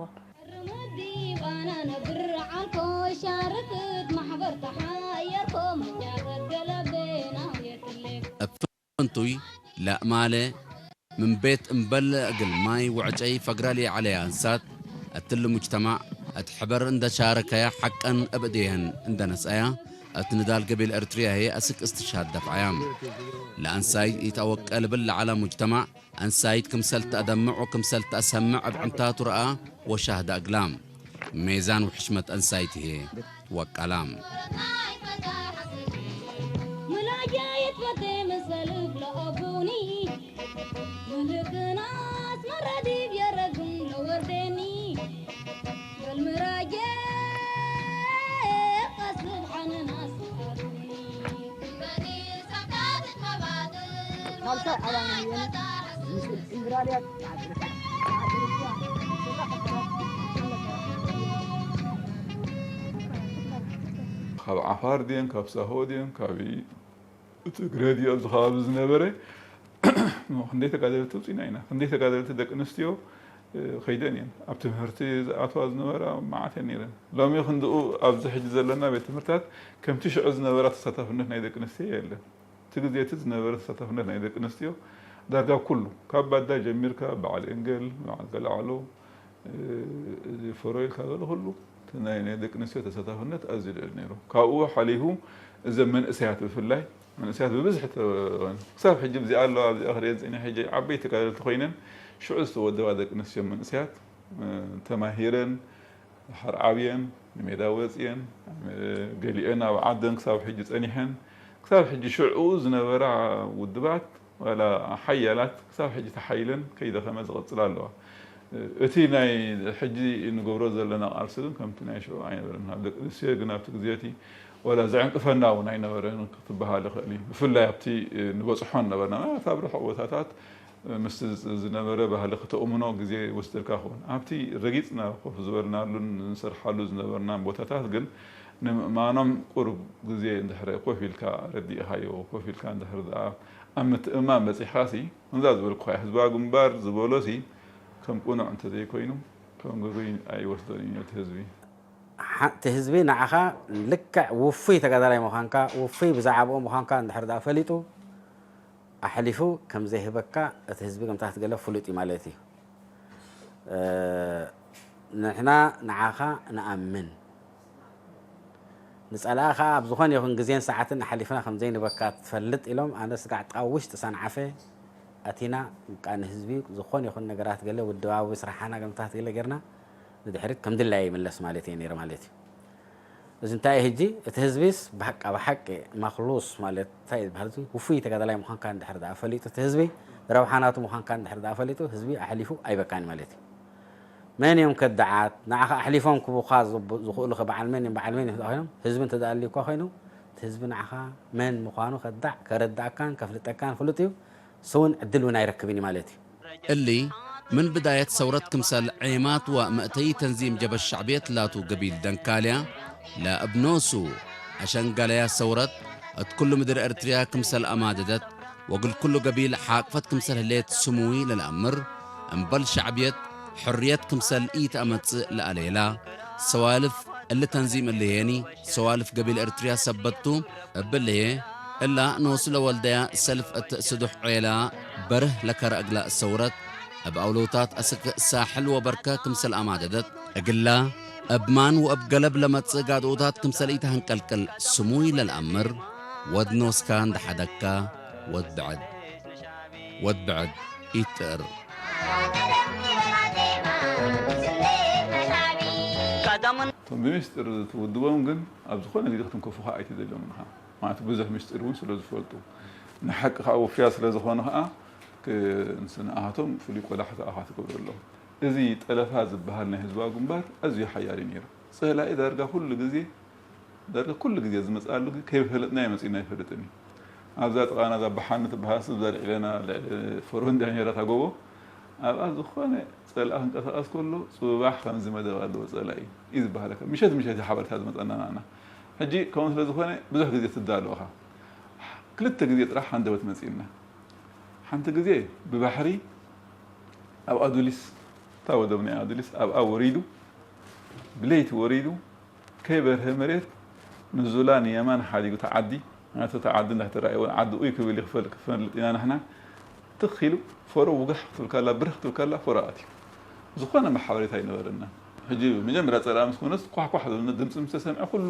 እብ ፍንቱይ ለእማለ ምን ቤት እምበል እግል ማይ ወዕጨይ ፈግረ ለይዐለየ አንሳት፣ እትሊ ሙጅተማዕ እት ሕበር እንደ ሻረከያ ሐቀን እብ እዴህን እንደ ነስአያ፣ እት ንዳል ገቢል ኤርትርያ ህዬ አስክ እስትሽሃድ ደፍዐያ። ለአንሳይት ኢተአወቀ ልብል ለዐለ ሙጅተማዕ፣ አንሳይት ክምሰል ተአደምዕ ወክምሰል ተአሰምዕ እብ ዕንታቱ ረአ ወሻህደ እግላ። ሜዛን ወሕሽመት አንሳይት ህዬ ትወቀላ። ሳልሳይ ዓባይ ነየነ፣ ምስ እስክንድራልያ ተዓድረተ። ካብ ዓፋር ድየን፣ ካብ ሳሆ ድየን፣ ካብ ትግረ ድዩ ኣብዚ ከባቢ ዝነበረ፣ ክንደይ ተጋደልቲ ውፂና ኢና። ክንደይ ተጋደልቲ ደቂ ኣንስትዮ፣ እ፣ ከይደን እየን። ኣብ ትምህርቲ ዝኣትዋ ዝነበራ መዓት እየን ነይረን። ሎሚ ክንድኡ ኣብዚ ሕጂ ዘለና ቤት ትምህርታት ከምቲ ሽዑ ዝነበራ ተሳታፍነት ናይ ደቂ ኣንስትዮ የለን። እቲ ግዜ እቲ ዝነበረ ተሳታፍነት ናይ ደቂ ኣንስትዮ ዳርጋ ኩሉ፣ ካብ ባዳ ጀሚርካ፣ በዓል ኤንገል፣ በዓል ገለዓሎ፣ እዚ ፈሮ ኢልካ ዘሎ ኩሉ፣ እቲ ናይ፣ ናይ ደቂ ኣንስትዮ ተሳታፍነት ኣዝዩ ልዑል ነይሩ። ካብኡ ሓሊፉ፣ እዘን መንእሰያት ብፍላይ፣ መንእሰያት ብብዝሒ ተ-፣ ክሳብ ሕጂ ብዚኣ ኣለዋ፣ ኣብዚኣ ክርእየን ጸኒሐ፣ ሕጂ ዓበይቲ ተጋደልቲ ኮይነን፣ ሽዑ ዝተወደባ ደቂ ኣንስትዮ መንእሰያት፣ እ፣ ተማሂረን፣ ድሓር ዓብየን፣ ንሜዳ ወጽየን፣ እ፣ ገሊአን ኣብ ዓደን ክሳብ ሕጂ ጸኒሐን፣ ክሳብ ሕጂ ሽዑ ዝነበራ ውድባት፣ ዋላ ሓያላት ክሳብ ሕጂ ተሓይለን ከይደኸመ ዝቐጽላ ኣለዋ። እቲ ናይ ሕጂ እንገብሮ ዘለና ቃልሲ ግን ከምቲ ናይ ሽዑ ኣይነበረን። ኣብ ደቂ ኣንስትዮ ግን ኣብቲ ግዜ እቲ ዋላ ዘዕንቅፈና እውን ኣይነበረን ክትበሃል ይኽእል እዩ። ብፍላይ ኣብቲ ንበጽሖ ነበርና፣ ማለት ኣብ ርሑቕ ቦታታት ምስቲ ዝነበረ ባህሊ ክተእምኖ ግዜ ወስደልካ ክኸውን። ኣብቲ ረጊጽና ኮፍ ዝበልናሉን ንሰርሓሉ ዝነበርና ቦታታት ግን ንምእማኖም ቁሩብ ግዜ እንድሕረ ኮፍ ኢልካ ረዲእኻዮ፣ ኮፍ ኢልካ እንድሕር ደኣ ኣብ ምትእምማን በጺሕካሲ፣ ከምዛ ዝበልኩኻ ህዝባዊ ግንባር ዝበሎሲ ከም ቅኑዕ እንተዘይኮይኑ፣ ከም ግጉይ ኣይወስዶን እዩ ነቲ ህዝቢ። ሓ-፣ እቲ ህዝቢ ንዓኻ ልክዕ ውፉይ ተጋዳላይ ምዃንካ፣ ውፉይ ብዛዕባኡ ምዃንካ እንድሕር ደኣ ፈሊጡ፣ ኣሕሊፉ ከም ዘይህበካ እቲ ህዝቢ ከምታ ክትገለ ፍሉጥ እዩ ማለት እዩ። እ፣ ንሕና ንዓኻ ንኣምን። ንጸላኢ ኸኣ ኣብ ዝኾነ ይኹን ግዜን ሰዓትን ኣሕሊፍና ከም ዘይንበካ ትፈልጥ ኢሎም፣ ኣነ ስጋዕ ጥቃ ውሽጢ ሰንዓፈ ኣቲና፣ በቃ ንህዝቢ ዝኾነ ይኹን ነገራት ገለ ውድባዊ ስራሓና ገምታት ገለ ጌርና ንድሕሪት ከም ድላየ ይምለስ ማለት እየ ነይረ ማለት እዩ። እዚ እንታይ ህጂ፣ እቲ ህዝቢስ ብሐቅ፣ ብሐቅ መክሉስ ማለት እንታይ ዝበሃል፣ ውፉይ ተጋዳላይ ምዃንካ እንድሕር ደኣ ፈሊጡ፣ እቲ ህዝቢ ረብሓ ናቱ ምዃንካ እንድሕር ደኣ ፈሊጡ፣ ህዝቢ ኣሕሊፉ ኣይበቃን ማለት እዩ። መን እዮም ከዳዓት? ንዓኻ ኣሕሊፎም ክቡኻ ዝብ-፣ ዝኽእሉኸ በዓል መን እዮም? በዓል መን እዮም ኮይኖም? ህዝቢ እንተ ደኣ ኣልዩካ ኮይኑ፣ እቲ ህዝቢ ንዓኻ መን ምዃኑ ከዳዕ፣ ከረድኣካን ከፍልጠካን ፍሉጥ እዩ። እሱ እውን ዕድል እውን ኣይረክብን እዩ ማለት እዩ። እሊ፣ ምን ብዳየት ሰውረት ክምሰል ዔማት ወመእተዪ ተንዚም ጀበሽ ሸዕብየት ላቱ ገቢል ደንካልያ፣ ለእብ ኖሱ አሸንጋለያ ሰውረት እት ኩሉ ምድር ኤርትርያ ክምሰል አማደደት፣ ወእግል ኩሉ ገቢል ሓቅፈት ክምሰል ህሌት ስሙይ ለለአምር፣ እምበል ሸዕብየት ሕርየት ክምሰል ኢተአመጽእ ለአሌላ ሰዋልፍ፣ እሊ ተንዚም እሊ ህዬኒ ሰዋልፍ ገቢል ኤርትርያ ሰበት ቱ። እብሊ ህዬ፣ እላ ኖሱ ለወልደያ ሰልፍ እት ስዱሕ ዔላ በርህ ለከረ እግላ ሰውረት፣ እብ አውሎታት አስክ ሳሕል ወበርከ ክምሰል አማደደት፣ እግላ፣ እብ ማን ወእብ ገለብ ለመጽእ ጋድኦታት ክምሰል ኢተሀንቀልቅል ስሙይ ለልአምር፣ ወድ ኖስካ እንደ ሐደግካ፣ ወድ ብዕድ፣ ወድ ብዕድ ኢትጥእር። እቶም ብምስጢር ትውድቦም ግን፣ ኣብ ዝኾነ ግዜ ክትንከፉኻ ኣይትደልዮም ኢኻ። ማለት ብዙሕ ምስጢር እውን ስለ ዝፈልጡ፣ ንሓቂ ከኣ ወፍያት ስለ ዝኾኑ ከኣ፣ ክ-፣ ንስንኣቶም ፍሉይ ቆላሕታ ኢኻ ትገብረሎም። እዚ ጠለፋ ዝበሃል ናይ ህዝባዊ ግንባር ኣዝዩ ሓያል እዩ ነይሩ። ጸላኢ ዳርጋ ኩሉ ግዜ፣ ዳርጋ ኩሉ ግዜ ዝመጽኣሉ ግዜ ከይፈለጥናዮ መጺእና ኣይፈልጥን እዩ። ኣብዛ ጥቓና እዛ በሓኒ ትበሃል፣ እዛ ልዕሌና፣ ልዕሊ ፈሮ እንድያ ነይራ እታ ጎቦ፣ ኣብኣ ዝኾነ ጸላኢ ክንቀሳቐስ ከሎ፣ ጽባሕ ከምዚ መደብ ኣለዎ ጸላኢ እዩ ዝበሃለካ። ምሸት ምሸት እዩ ሓበሬታ ዝመጸና ንዓና። ሕጂ ከምኡ ስለ ዝኾነ ብዙሕ ግዜ ትዳሎ ኢኻ። ክልተ ግዜ ጥራሕ ሃንደበት መጺእና። ሓንቲ ግዜ ብባሕሪ ኣብ ኣዱሊስ፣ እታ ወደብ ናይ ኣዱሊስ ኣብኣ ወሪዱ፣ ብለይቲ ወሪዱ፣ ከይበርሀ መሬት ንዙላ ንየማን ሓዲጉ ተዓዲ፣ ናቱ ተዓዲ እንዳተራእየ ወን ዓዲ ኡይ ክብል ይክፈል ክፈልጥ ኢና ንሕና። ትኽ ኢሉ ፎሮ ውጋሕ ክትብል ከላ፣ ብርህ ክትብል ከላ ፎሮ ኣትዩ። ዝኾነ መሓበሬታ ኣይነበረና። ሕጂ መጀመርያ ጸላኢ ምስ ኮነስ ኳሕ ኳሕ ዝብል ድምጺ ምስ ተሰምዐ ኩሉ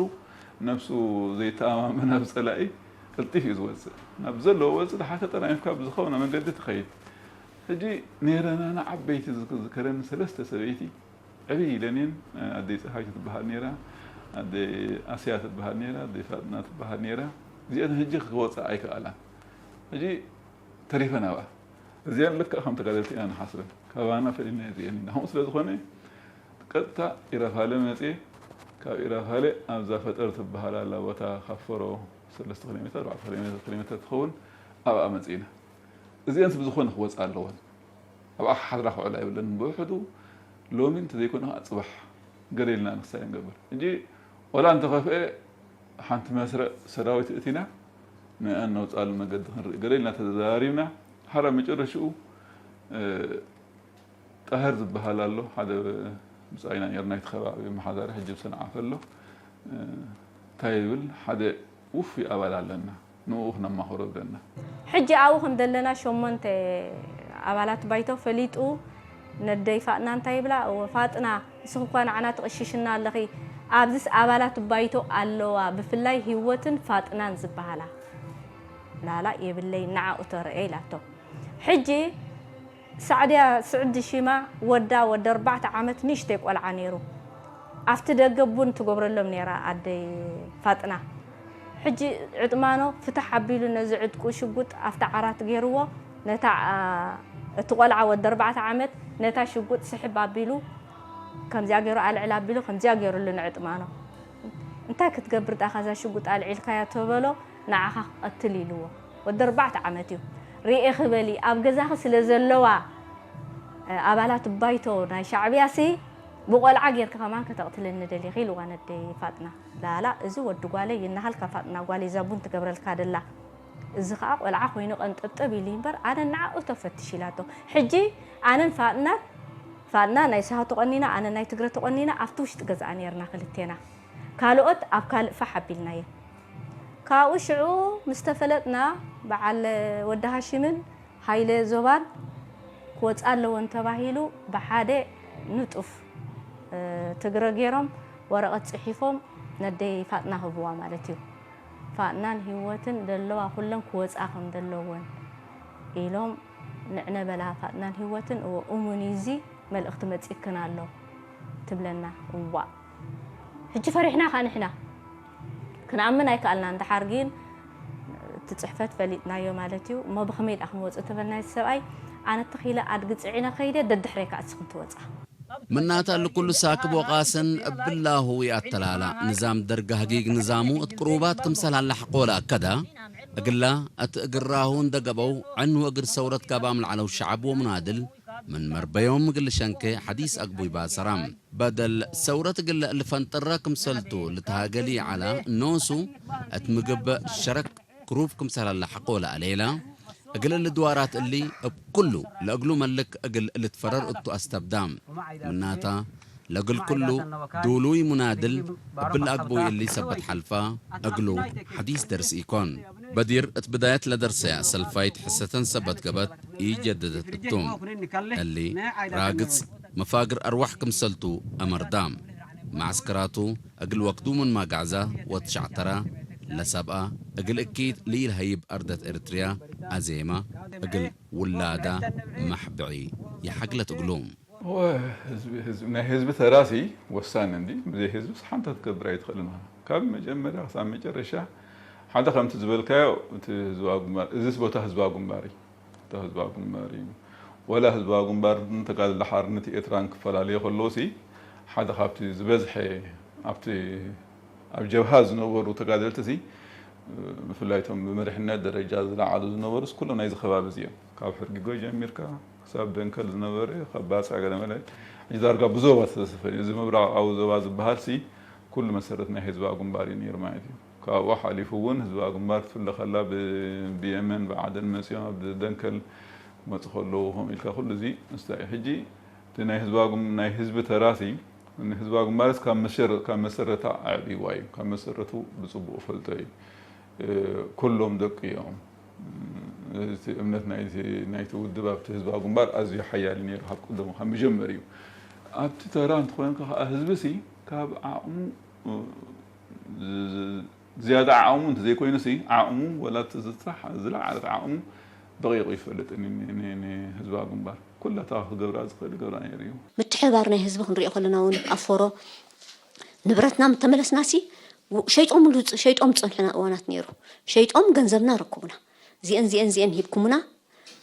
ነብሱ ዘይተኣማመን ኣብ ጸላኢ ቅልጢፍ እዩ ዝወጽእ። ናብ ዘለዎ ወጽእ ደሓር ተጠናኒፍካ ብዝኸውን መንገዲ ትኸይድ። ሕጂ ኔረናና ዓበይቲ ዝክ-፣ ዝከረኒ ሰለስተ ሰበይቲ ዕብይ ኢለን እየን። ኣደይ ጸሃይቱ ትበሃል ኔራ፣ ኣደይ ኣስያ ትበሃል ኔራ፣ ኣደይ ፋጥና ትበሃል ኔራ። እዚአን ሕጂ ክወጻ ኣይከኣላን። ሕጂ ተሪፈን ኣብኣ። እዚአን ልክዕ ከም ተጋደልቲ ኢና ንሓስበን። ካባና ፈሊና እዚአን ኢና። ከምኡ ስለ ዝኾነ ቀጥታ ኢራፋለ መጽኤ፣ ካብ ኢራፋለ ኣብዛ ፈጠር ትበሃል ኣላ ቦታ ካብ ፈሮ ሰለስተ ኪሎ ሜትር፣ ኣርባዕተ ኪሎ ሜትር፣ ኪሎ ሜትር ትኸውን፣ ኣብኣ መጺእና። እዚአንስ ብዝኾነ ክወጻ ኣለወን። ኣብኣ ክሓድራ ክውዕላ የብለን። ብውሕዱ ሎሚ እንተዘይኮነ ከኣ ጽባሕ ገለ ኢልና ንክሳየ ንገብር። ሕጂ ወላ እንተኸፍአ ሓንቲ መስርዕ ሰራዊት እቲና ንአን ነውጽኣሉ መገዲ ክንርኢ ገለ ኢልና ተዘራሪብና። ሓራ መጨረሽኡ፣ እ፣ ጣህር ዝበሃል ኣሎ፣ ሓደ ብጻይና ኔርና፣ ናይቲ ከባቢ መሓዛሪ፣ ሕጂ ብሰንዓፈ ኣሎ። እ፣ እንታይ ይብል፣ ሓደ ውፉይ ኣባል ኣለና፣ ንኡ ክነማኽሮ ብለና። ሕጂ ኣብኡ ከም ዘለና ሸሞንተ ኣባላት ባይቶ ፈሊጡ፣ ነደይ ፋጥና እንታይ ይብላ፣ "እወ ፋጥና፣ እስኺ እኳ ንዓና ትቕሽሽና ኣለኺ፣ ኣብዚስ ኣባላት ባይቶ ኣለዋ፣ ብፍላይ ህይወትን ፋጥናን ዝበሃላ?" ላላ የብለይ፣ ንዓኡ ተረኤ ኢላቶ። ሕጂ ሳዕድያ ስዕዲ ሺማ ወዳ ወዲ ኣርባዕተ ዓመት ንእሽተይ ቆልዓ ነይሩ። ኣብቲ ደገ ቡን ትገብረሎም ነይራ ኣደይ ፋጥና። ሕጂ ዕጥማኖ ፍትሕ ኣቢሉ ነዚ ዕጥቁ ሽጉጥ ኣብቲ ዓራት ገይርዎ፣ ነታ፣ አ፣ እቲ ቆልዓ ወዲ ኣርባዕተ ዓመት ነታ ሽጉጥ ስሕብ ኣቢሉ፣ ከምዚኣ ገይሩ ኣልዕል ኣቢሉ፣ ከምዚኣ ገይሩሉ ንዕጥማኖ። "እንታይ ክትገብር ደኣኻ እዛ ሽጉጥ ኣልዒልካያ?" ተበሎ፣ "ንዓኻ ክቐትል" ኢልዎ። ወዲ ኣርባዕተ ዓመት እዩ። "ርኤኺ በሊ፣ ኣብ ገዛኺ ስለ ዘለዋ፣ እ፣ ኣባላት ባይቶ ናይ ሻዕብያሲ፣ ብቆልዓ ጌርኪ ከማን ከተቕትልኒ ደሊኺ?" ኢልዋ ነደይ ፋጥና። "ላላ፣ እዚ ወዲ ጓለይ ይናሃልካ ፋጥና፣ ጓለይ እዛ ቡን ትገብረልካ ደላ። እዚ ኸኣ ቆልዓ ኮይኑ ቀንጠብጠብ ኢሊ እምበር፣ ኣነ ንዓኡ ተፈትሽ" ኢላቶ። ሕጂ ኣነን ፋጥናን፣ ፋጥና ናይ ሳሆ ተቆኒና፣ ኣነ ናይ ትግረ ተቆኒና፣ ኣብቲ ውሽጢ ገዝኣ ኔርና ክልቴና። ካልኦት ኣብ ካልእ ፋሕ ኣቢልናየን። ካብኡ ሽዑ ምስ ተፈለጥና፣ በዓል ወዲ ሃሽምን ሃይለ ዞባን ክወጽኣ ኣለወን ተባሂሉ፣ ብሓደ ንጡፍ፣ እ፣ ትግረ ገይሮም ወረቐት ጽሒፎም ነደይ ፋጥና ህብዋ ማለት እዩ። ፋጥናን ህይወትን ደለዋ ኩለን ክወጽኣ ከም ደለወን ኢሎም ንዕነ በላ። ፋጥናን ህይወትን፣ እወ፣ እሙን እዩ፣ እዚ መልእኽቲ መጺእክን ኣሎ ትብለና። እዋእ! ሕጂ ፈሪሕና ከኣ ንሕና። ክንኣምን ኣይከኣልናን። ደሓር ግን እቲ ጽሕፈት ፈሊጥናዮ ማለት እዩ። እሞ ብኸመይ ደኣ ክም ወጽእ ተበልናዮ እቲ ሰብኣይ፣ ኣነ ተኺለ ኣድጊ ጽዒነ ከይደ፣ ደድሕሬካ እስኽን ትወጽኣ። ምናተ እሊ ኩሉ ሳክብ ወቃስን እብላሁ ይኣተላላ። ንዛም ደርግ ሀጊግ ንዛሙ እት ቅሩባት ክምሰል ሀለ ሐቆ ለአከደ፣ እግላ እት እግራሁ እንደ ገብአው ዕን ወእግል ሰውረት ጋባም ለዐለው ሸዐብ ወሙናድል ምን መርበዮም እግል ልሸንኬ ሐዲስ አግቡይ ባሰራ። በደል ሰውረት እግል ልፈንጥረ ክምሰልቱ ልትሃገሊ ዐለ። ኖሱ እት ምግብ ሸረክ ክሩብ ክምሰል ሀለ ሐቆ ለአሌላ። እግል እሊ ድዋራት እሊ እብ ኩሉ ለእግሉ መልክ እግል ልትፈረር እቱ አስተብዳ። ምናተ ለእግል ኩሉ ዱሉይ ሙናድል እብል አግቡይ እሊ ሰበት ሐልፈ እግሉ ሐዲስ ደርስ ኢኮን። በዲር እት ብዳየት ለደርሰያ ሰልፋይት ሕሰተን ሰበት ገብአት ኢጀደደት እቱ። እሊ ራግጽ መፋግር አርዋሕ ክምሰልቱ አመርዳ። መዐስከራቱ እግል ወክዱ ምን ማጋዕዘ ወትሸዕተረ ለሰብአ እግል እኪት ለኢልሀይብ አርደት ኤረትርያ አዜመ እግል ውላዳ መሕብዒ ይሐግለት እግሉ። ህዝብ፣ ህዝብ፣ ናይ ህዝብ ተራሲ ወሳኒ እንዲ። ብዘይ ህዝብስ ሓንቲ ክትገብር ኣይትኽእልን። ካብ መጀመርያ ክሳብ መጨረሻ ሓደ ከምቲ ዝበልካዮ እቲ ህዝባዊ ግንባር፣ እዚስ ቦታ ህዝባዊ ግንባር እዩ። እታ ህዝባዊ ግንባር እዩ። ወላ ህዝባዊ ግንባርን ተጋድሎ ሓርነት ኤርትራን ክፈላለዩ ከለውሲ፣ ሓደ ካብቲ ዝበዝሐ ኣብቲ ኣብ ጀብሃ ዝነበሩ ተጋደልትሲ፣ ብፍላይ እቶም ብመሪሕነት ደረጃ ዝለዓሉ ዝነበሩስ ኩሎም ናይዚ ከባቢ እዚ እዮም። ካብ ሕርጊጎ ጀሚርካ ክሳብ ደንከል ዝነበረ፣ ካብ ባጽዕ ገለመለ፣ ሕጂ ዳርጋ ብዞባ ዝተሰፈ እዩ። እዚ ምብራቓዊ ዞባ ዝበሃልሲ ኩሉ መሰረት ናይ ህዝባዊ ግንባር እዩ ነይሩ ማለት እዩ። ካብኡ ሓሊፉ እውን ህዝባዊ ግንባር ትፍለ ከላ ብ-፣ ብየመን ብዓደን መጺኦም ኣብ ደንከል ክመጹ ከለዉ ከምኡ ኢልካ ኩሉ እዚ ምስታይ እዩ። ሕጂ እቲ ናይ ህዝባዊ ግም-፣ ናይ ህዝቢ ተራሲ፣ ህዝባዊ ግንባርስ ካብ መሸር-፣ ካብ መሰረታ ኣዕብይዋ እዩ። ካብ መሰረቱ ብጽቡቕ ፈልጦ እዩ። እ፣ ኩሎም ደቂ እዮም። እቲ እምነት ናይቲ፣ ናይቲ ውድብ ኣብቲ ህዝባዊ ግንባር ኣዝዩ ሓያል እዩ ነይሩ ካብ ቀደሙ፣ ካብ መጀመሪኡ። ኣብቲ ተራ እንተኾንካ ከኣ ህዝብሲ ካብ ዓቕሙ፣ እ፣ ዝ-፣ ዝ-፣ ዝያዳ ዓቕሙ እንተዘይኮይኑሲ፣ ዓቕሙ ወላ እቲ ዝስራሕ ዝለዓለት ዓቕሙ ደቂቁ ይፈልጥ ን-፣ ን-፣ ን-፣ ንህዝባዊ ግንባር። ኩላ እታ ክገብራ ዝኽእል ይገብራ ነይሩ እዩ። ምትሕብባር ናይ ህዝቢ ክንሪኦ ከለና እውን ኣብ ፎሮ ንብረትና ምተመለስናሲ፣ ው-፣ ሸይጦምሉ፣ ሸይጦም ዝጸንሑና እዋናት ነይሩ። ሸይጦም ገንዘብና ረክቡና። እዚአን፣ እዚአን፣ እዚአን ሂብኩሙና፣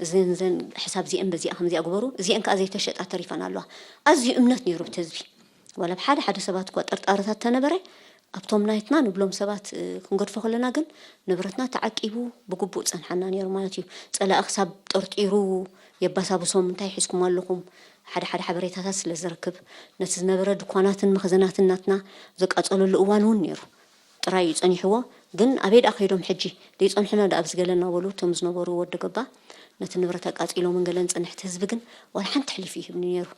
እዘን፣ እዘን ሕሳብ እዚአን በዚኣ ከምዚኣ ግበሩ፣ እዚአን ከኣ ዘይተሸጣ ተሪፈን ኣለዋ። ኣዝዩ እምነት ነይሩ ብቲ ህዝቢ። ዋላ ብሓደ ሓደ ሰባት እኳ ጥርጣረታት ተነበረ፣ ኣብቶም ናይትና ንብሎም ሰባት፣ እ፣ ክንገድፎ ከለና ግን ንብረትና ተዓቂቡ ብግቡእ ጸንሓና ነይሩ ማለት እዩ። ጸላኢ ክሳብ ጠርጢሩ የባሳብሶም፣ እንታይ ሒዝኩም ኣለኹም? ሓደ ሓደ ሓበሬታታት ስለ ዝረክብ፣ ነቲ ዝነበረ ድኳናትን መኽዘናትን ናትና ዘቃጸለሉ እዋን እውን ነይሩ። ጥራይ እዩ ጸኒሕዎ። ግን ኣበይ ደኣ ከይዶም ሕጂ? ዘይጸንሑና ደኣ ኣብዚ ገለ እናበሉ እቶም ዝነበሩ ወዲ ገባ ነቲ ንብረት ኣቃጺሎምን ገለን ጸንሕቲ ህዝቢ ግን ዋላ ሓንቲ ሕሊፍ ይህብኒ ነይሩ።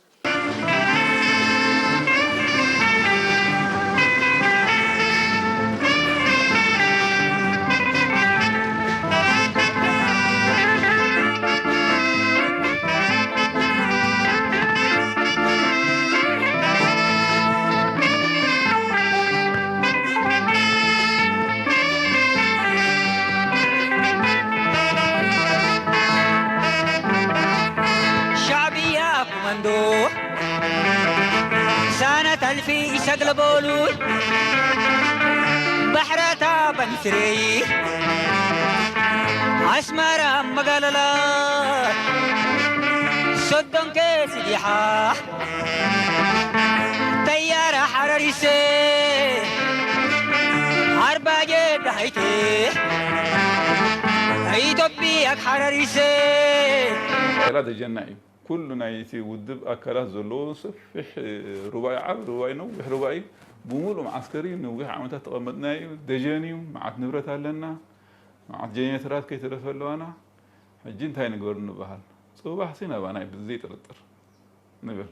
ሻዕብያ ኮማንዶ ሳነት ኣልፊ ሰግለ ቦሉል ባሕራታ በንስሬይ ኣስመራ መጋለላ ሶዶንከ ስዲሓ ተያራ ሓረሪሰ ኣርባጀ ዳሃይቴ ኢትዮጵያ ሓረሪሰ። ላ ደጀና እዩ። ኩሉ ናይቲ ውድብ ኣካላት ዘለዎ ሰፊሕ ሩባኢ፣ ዓቢ ሩባኢ፣ ነዊሕ ሩባኢ፣ ብምሉእ መዓስከር እዩ። ነዊሕ ዓመታት ተቐመጥናዮ እዩ። ደጀን እዩ። መዓት ንብረት ኣለና። መዓት ጀኔተራት ከይተረፈ ኣለዋና። ሕጂ እንታይ ንግበር ንበሃል? ጽባሕሲ ናባና እዩ ብዘይጥርጥር ንብል።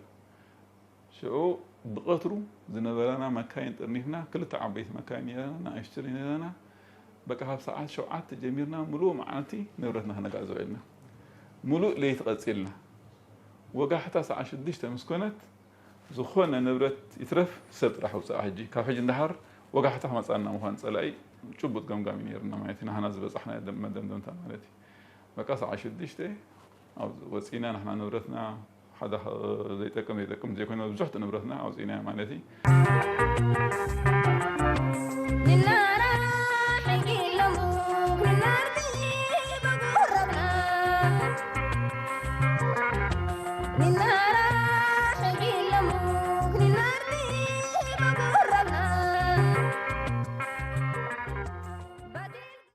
ሽዑ ብቐትሩ ዝነበራና መካይን ጠርኒፍና፣ ክልተ ዓበይቲ መካይን ነይረና፣ ንኣሽቱ ነይረና። በቃ፣ ካብ ሰዓት ሸውዓተ ጀሚርና፣ ምሉእ መዓልቲ ንብረትና ክነጋዝኦ ኢልና፣ ምሉእ ለይቲ ቀጺልና። ወጋሕታ ሰዓት ሽዱሽተ ምስ ኮነት፣ ዝኾነ ንብረት ይትረፍ፣ ሰብ ጥራሕ ውጻእ። ሕጂ፣ ካብ ሕጂ እንዳሓር ወጋሕታ ክመጻና ምዃን ጸላኢ ጭቡጥ ገምጋም እዩ ነይርና ማለት እዩ፣ ንሕና ዝበጻሕናዮ ደም-፣ መደምደምታ ማለት እዩ። በቃ፣ ሰዓት ሽዱሽተ ኣብ ወጺና፣ ንሕና ንብረትና ሓደ ኸ-፣ ዘይጠቅም፣ ዘይጠቅም ዘይኮነ፣ ብዙሕ ንብረትና ኣውጺእናዮ ማለት እዩ።